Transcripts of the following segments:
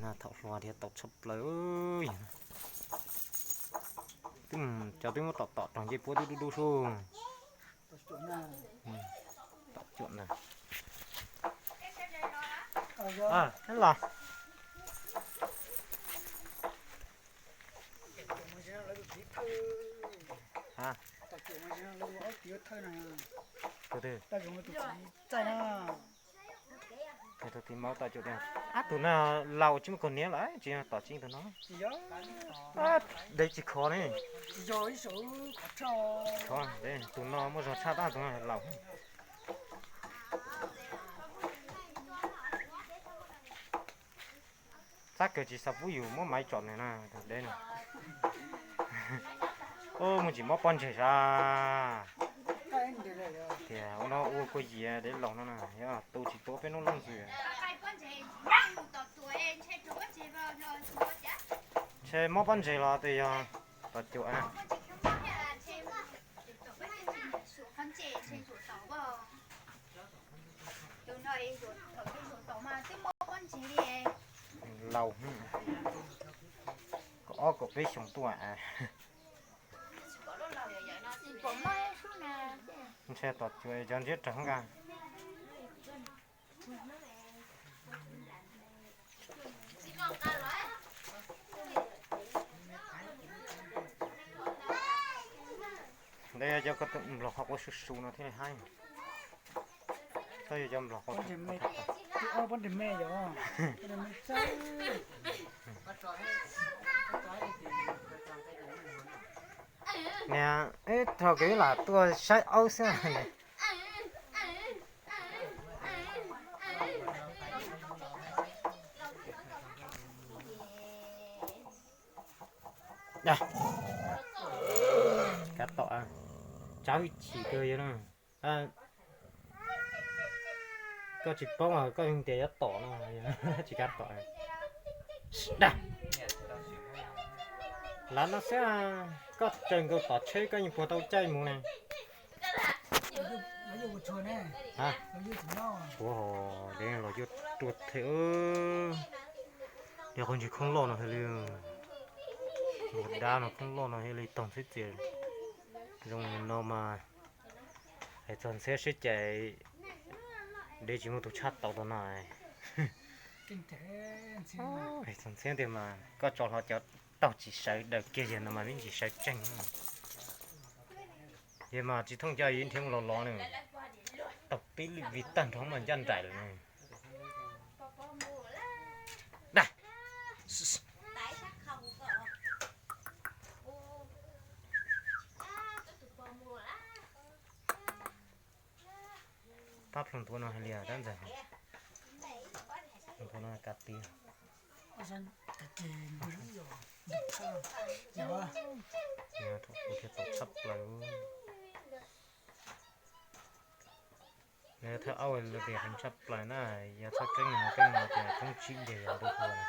Thaum hluas thiaj tau tshaj plaws. Twb cov twb muab tom tom raug ncej puab dub dub dub sub. Tom cuam ntag. Los. Tus twg? Tus tiv maub tom cuam tiag. Ab, tus no laus tsis muaj kaus hniav lawm, tsis yog tom tsis tus no. Dev tsis khov ne. Tus no muaj zog tshaj tab tus no laus. Txab kawg tsis xav pub yus muab maiv tsom nws na, tus dev no. Ub, muaj ntsis mob pob ntseg sas. Tias ua no ua kua yias dev laus no na, yog tu tsis tuav peb hnub lub ntxwg. Ntshe mob pob ntseg los twb yog tom cuam. Laus, kaum ob kaum peb xyoos tuaj. Ntshe tom cuam cov ntsiab rawg nkaus. Ntawd yog cov ko tw nplog qhov quav su su no thiaj li haib. Txhob yog cov nplog qhov pob ntseg me yom. Niam, ib thaum kawg lam tuaj saib aub xwb. Kav tom, tsawv chim kawg yog no. Koj tsis paub, koj tias yuav tom no, tsis kav tom. Lav no xwb, koj tsaws nkaus tom tsheb koj yeej puas tau caij mus ne. Ua ho, dev los yuav ruaj them. Yog qhov ntsis khoob loj no thiaj li, npua dab no khoob loj no thiaj li taug ntxhiab txias zoo li no mas. Hais txog ntxhiab sib cais, dev tsis muaj tus tshaj tau tus no. Hais txog ntxhiab tiag mas koj tso hlo cov taug tsis sawv daws kiag yog no mas me ntsis sawv tsees. Yog mas tsis thooj coj ib nrhiav los los nws taug peb lwm vij tag nrho mas ncaj nraim lawm ne. Dag. Pab plhu ntuav no hais li tab ntxawg, ntuav no kav tis. Thaum kuv thiaj tau tshaj plaws. Nws thawj aub los tias heev tshaj plaws na, yog txhob keeb no keeb no ces poob tsib ntiag yog ntu hlua.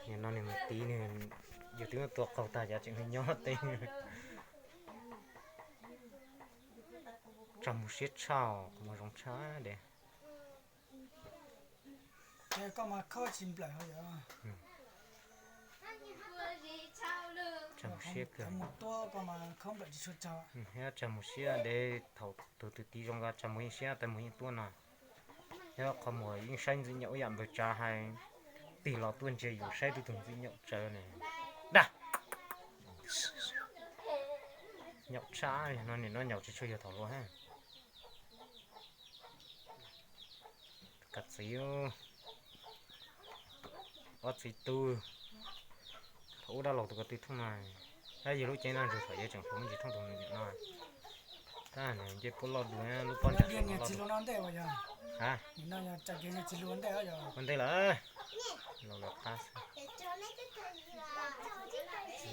Nim no nws mus tiv nws, yus twb tua qaug tag cov tseem nyob teb. Tsag mus siab tshaj, qhov muag zoo tshaj dev. Ces koj mas khawb tsis nplawm ho yom. Tsag mus siab kawg. Mus tuab koj mas khawb nplawm tsis tshua tsag. Thiab tsag mus siab dev thaum tus twg tiv zoo nkaus tsag mus yeej siab, tais mus yeej tuab no. Thiab qhov muag yeej saib ntxwg nyaum ib yam npawg tsav hais, tig los tuaj ntsia yus saib twb tus ntxwg nyaum tsawv ne. Dag. Nyaum tshaj no, nim no nyaum tsis tshua yog thaum luaj hab. Kav txiv, ob txiv tub, thaum ub dab laug tus ko tw thooj na, tab yog lub ceeb no ntsug thaum yawg tseem hluas me ntsis thooj tus me nyuam no. Tab nws ncej puab loj dua lub pob ntseg no loj dua. Ha, ua ntej lawm. Laus lawv qab xwb.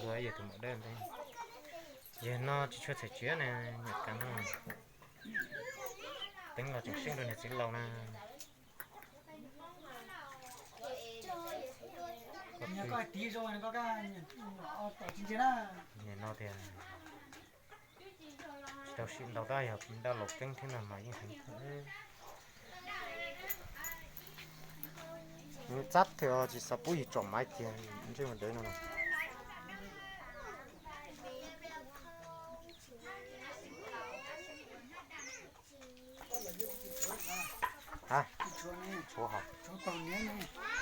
Dua yawg tus maum dawb ntej. Yawg no tsis tshua txhais tsis na, nyuam kav no. Teeb los tseem seej rau niag txiv laus na. Nim no tias tsis tau sim ntau tab yog dab laug keeb thiab no mas yeej heev. Txab twg tsis xav pub yus tsom maiv kiag ntsej muag dev no.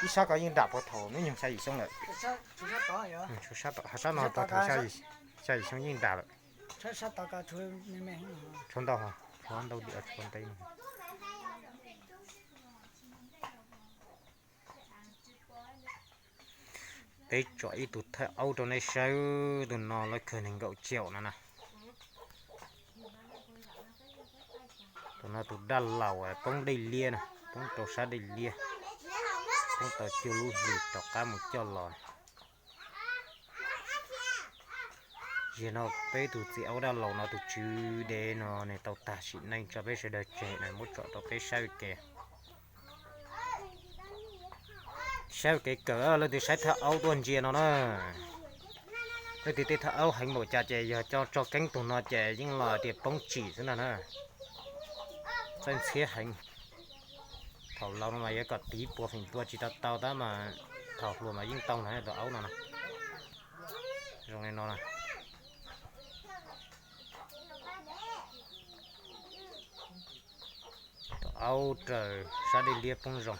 Ib sab ko yeej dam puag thaum hnub nyoog xya yim xyoo lawm. Ho sab no thaum xya yim xyoo yeej dam lawm. Tshuav ntau, tshuav ntau diam tshuav ntau. Peb tsom ib tug thawj aub rau nej saib, tus no lawv khaws nees nkaum caum no na. Tus no tus daj laus poob dej liab na, poob rau sab dej liab, poob tau cuaj lub hlis rov qab mus coj los. Zaum no peb tus txiv aub daj laus no tus tswv dev no nws tau tag sim neej tso peb sawv daws tseg na, muab tsom rau peb saib ua ke. Saib ua kev kawm, leej twg saib thawj aub tuaj ntsia no na. Leej twg tej thawj aub heev npaum cas ces yog coj tso keeb tus no ces yeej los tias poob tsim xwb ntag na. Txawj ntxhiab heev. Thaum laus no mas yuav kom tiv puas feem pua tsis tau tau tab mas thaum hluas mas yeej tau na tus aub no na. Zoo li no na. Tus aub raws sab dej liab poob zoo,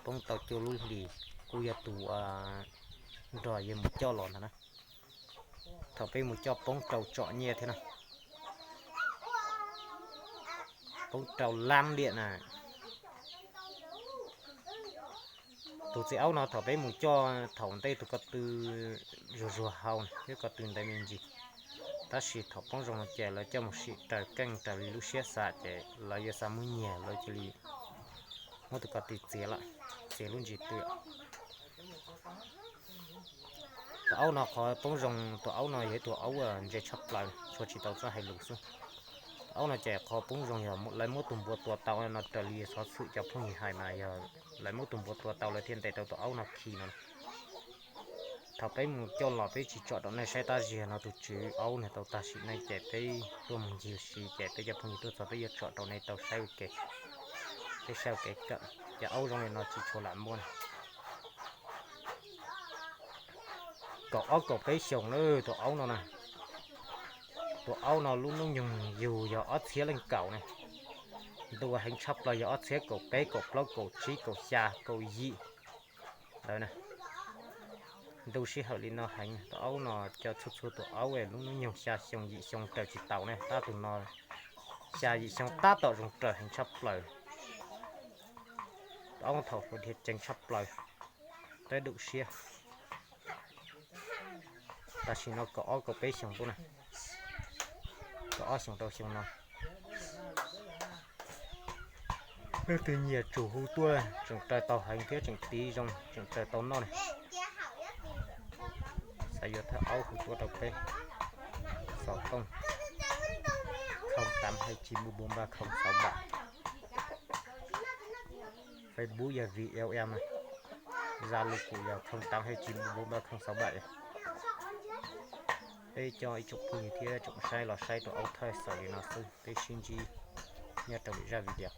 poob tau cuaj lub hlis, kuj yog tus nrog yawg mus coj los ntag na. Thaum peb mus coj poob rau tsom nyiaj thiab na. Poob rau lab liam na. Tus txiv aub no thaum peb mus coj thaum ntej tus ko tw zuag zuag hau na, thiab ko tw ntev me ntsis. Tab sis thaum poob zoo no ces lawv coj mus sim raws keej raws li lub siab xav ces lawv yuav xav muab nyiag lawv cia li muab tus ko tw txiav lawm, txiav lub ntsis tw. Tus aub no qhov poob zoo, tus aub no yog ib tug aub ntse tshaj plaws, tsuas tsis tau txawj hais lus xwb. Tus aub no ces qhov poob zoo yog lawv muab tus npua tua tau no, raws li xov xwm cov phooj ywg hais mas yog lawv muab tus npua tua tau lawv thiaj ntes tau tus aub no khi no. Thaum peb mus coj los peb tsis tsom rau nej saib tab sis no tus tswv aub nws tau tag sim neej ces peb tuaj mus ncig si ces peb cov phooj ywg tuaj txog peb yuav tsom rau nej tau saib ua ke. Peb saib ua kev kawm, cov aub zoo li no tsis tshua lam muaj na. Kaum ob kaum peb xyoos lawm tus aub no na. Tus aub no lub hnub nyoog yug yog ob txhiab leej kaum na. Ntuj heev tshaj plaws yog ob txhiab kaum peb, kaum plaub, kaum tsib, kaum xya, kaum yim ntawd na. Ntuj sij hawm li no heev, tus aub no cov txhua txhua tus aub lub hnub nyoog xya xyoo yim xyoo raws tsis taus ne, tab tus no xya yim xyoo tab tom zoo raws heev tshaj plaws. Tus aub thaum hluas dhia ceev tshaj plaws, twb dum siab. Tam sim no kaum ob kaum peb xyoos tuaj na, kaum ob xyoos rau xyoo no. Leej twg nyiam tsum hu tuaj, tseem raws tau heev thiab tseem tiv zoo, tseem raws tau noj ne. Xav yuav thawj aub hu tuaj rau peb, xov tooj không tám hai chín một bốn ba không sáu bảy, Facebook yog V L M, Zalo kuj yog không tám hai chín một bốn ba không sáu bảy. Peb coj ib tsoom phooj ywg thiab tsoom saib los saib tus aub thawj xaus li no xwb, peb sib ntsib nyob rau lwm zaj video.